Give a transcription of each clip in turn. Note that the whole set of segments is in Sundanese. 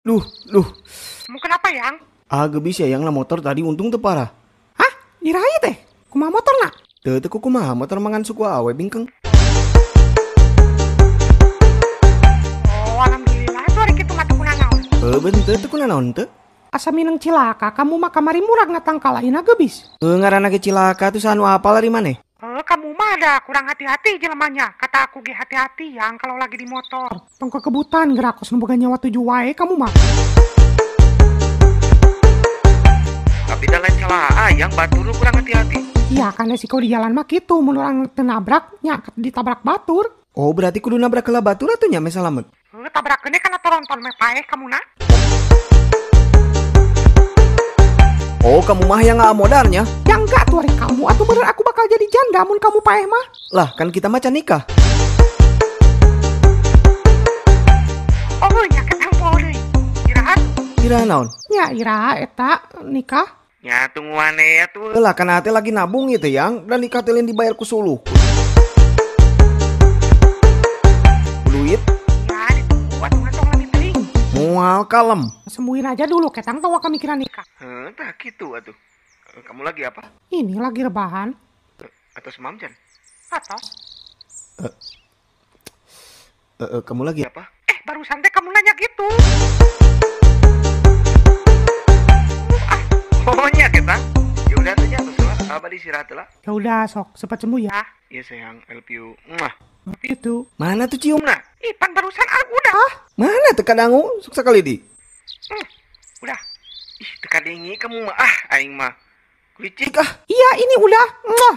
Duh, duh. Kamu kenapa, Yang? Ah, gebis ya yang lah motor tadi untung teu parah. Hah? Iraha teh? Kumaha motorna? Teu teu kumaha motor mangan suku awe bingkeng. Oh, alhamdulillah tuh hari kitu mah teu kunanaon. Heuh, beun teu teu kunanaon teu. Asa mineng cilaka kamu mah kamari murag na tangkal ayeuna gebis. Heuh, ngaranna ge cilaka tuh sanu apal ari maneh? Heuh, kamu mah ada kurang hati-hati jelemanya. Kata aku ge hati-hati yang kalau lagi di motor. Tong kekebutan gerak kos nu boga nyawa tujuh wae kamu mah. Tapi dah lain salah yang batur lu kurang hati-hati. Iya kan resiko di jalan mah kitu mun urang teu nabrak nya ditabrak batur. Oh, berarti kudu nabrak heula batur atuh nya meh salamet. Heuh, tabrakeun kana toronton meh paeh kamu na. Oh, kamu mah yang nggak modarnya. Ya enggak tuh hari kamu atau bener aku bakal jadi janda mun kamu paeh mah. Lah, kan kita macan nikah. Oh, nya ketang poho deui. Iraha? Iraha naon? Nya iraha eta nikah. Nya tungguan ya tuh. Lah kan ate lagi nabung gitu yang dan nikah teh dibayar ku suluh. Duit? Ya ditunggu atuh ngatong lebih teuing. Moal kalem. Sembuhin aja dulu ketang tong kamikiran nikah. Heuh, tah kitu atuh. Kamu lagi apa? Ini lagi rebahan. Atos mam can? Atos. Kamu lagi apa? Barusan teh kamu nanya gitu. Oh nya kita. Ya udah tuh nya atos lah. Abah istirahat lah. Ya udah sok cepat sembuh ya. Iya sayang, I love you. Muah. Itu. Mana tuh cium? Nah, ih pan barusan aku udah. Ah, mana teu kadangu sok sakali di. Udah. Ih, teu kadengi kamu mah ah aing mah. Licik ah. Iya, ini udah. Muah.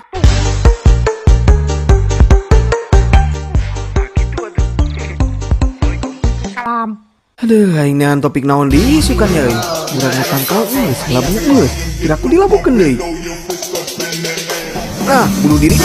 Nah, gitu atuh. Assalamualaikum. Salam. Aduh, aing neangan topik naon deui sukannya euy. Murag na tangkal geus, labu geus. Kira ku dilabukeun deui. Nah, bunuh diri.